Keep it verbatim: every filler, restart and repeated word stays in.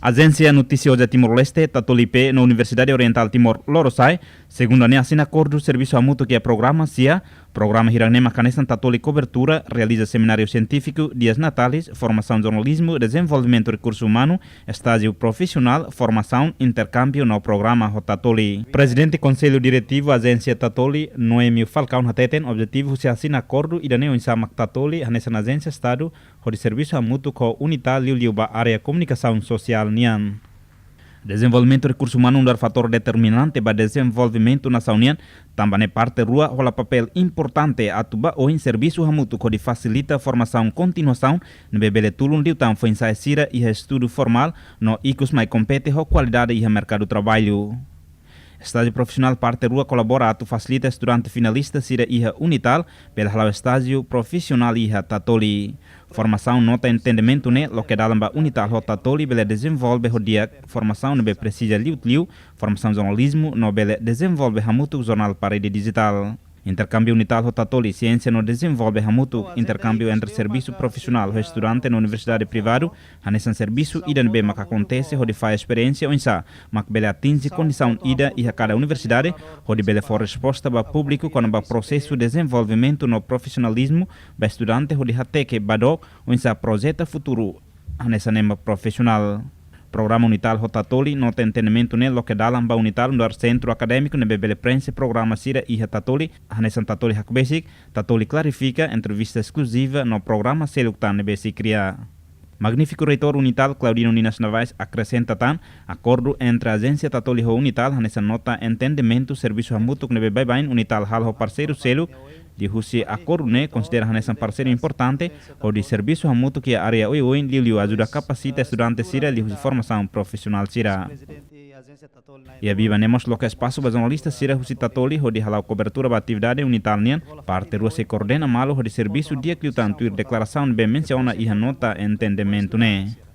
Ajénsia Notisioza Timor-Leste, Tatoli P, no Universidade Orientál Timor, Lorosa'e, segunda ne'e asina akordu servisu hamutuk iha programa sia. Programa hirak-ne'e mak hanesan Tatoli kobertura, realiza semináriu sientífiku, dias natales, formasaun jornalizmu, dezenvolvimentu rekursu umanu, estájiu profisionál, formasaun, interkámbiu no programa ho Tatoli. Prezidente Konsellu Diretivu Ajénsia Tatoli, Noemio Falcão, hateten objetivu husi asina akordu ida-ne'e oinsá mak Tatoli hanesan ajénsia Estadu hodi servisu hamutuk ho UNITAL liuliu ba área komunikasaun sosiál nian. Dezenvolvimentu rekursu umanu nu'udar fatór determinante ba dezenvolvimentu nasaun nian, tanba ne'e parte rua hola papél importante atu ba oin servisu hamutuk hodi fasilita formasaun kontinuasaun ne'ebé bele tulun liután foin-sa'e sira iha estudu formál no ikus mai kompete ho kualidade iha merkadu traballu. Estájiu profisionál parte rua kolabora atu fasilita estudante finalista sira iha UNITAL bele hala'o estájiu profisionál iha Tatoli. Formasaun nota entendimentu ne'e loke dalan ba UNITAL ho Tatoli bele dezenvolve ho di'ak formasaun ne'ebé presiza liutliu, formasaun jornalizmu no bele dezenvolve hamutuk jornál parede dijitál. Interkámbiu UNITAL ho Tatoli, siénsia no dezenvolve hamutuk, interkámbiu entre servisu profisionál ho estudante no universidade privadu, hanesan servisu ida ne'ebé mak akontese hodi fahe esperiénsia oinsá mak bele atinje kondisaun ida iha kada universidade, hodi bele fó resposta ba públiku kona-ba prosesu dezenvolvimentu no profisionalizmu ba estudante hodi hateke ba dook oinsá projeta futuru hanesan ema profisionál. Programa UNITAL ho Tatoli, nota entendimentu ne'e loke dalan ba UNITAL nu'udar sentru akadémiku ne'ebé bele prenxe programa sira iha Tatoli, hanesan Tatoli Hakbesik, Tatoli Klarifika, entrevista eskluziva no programa seluk tan ne'ebé sei kria. Magnífiku Reitór UNITAL, Claudino Ninas Navais, akresenta tan, akordu entre ajénsia Tatoli ho UNITAL hanesan nota entendimentu servisu hamutuk ne'ebé baibain UNITAL halo ho parseiru seluk, liuhusi akordu ne'e konsidera hanesan parseiru importante hodi servisu hamutuk iha área oioin, liuliu ajuda kapasita estudante sira liuhusi formasaun profisionál sira. Iha biban ne'e mós loke espasu ba jornalista sira husi Tatoli hodi hala'o kobertura ba atividade UNITAL nian, parte rua sei koordena malu hodi servisu di'ak liután tuir deklarasaun ne'ebé mensiona iha nota entendimentu ne'e.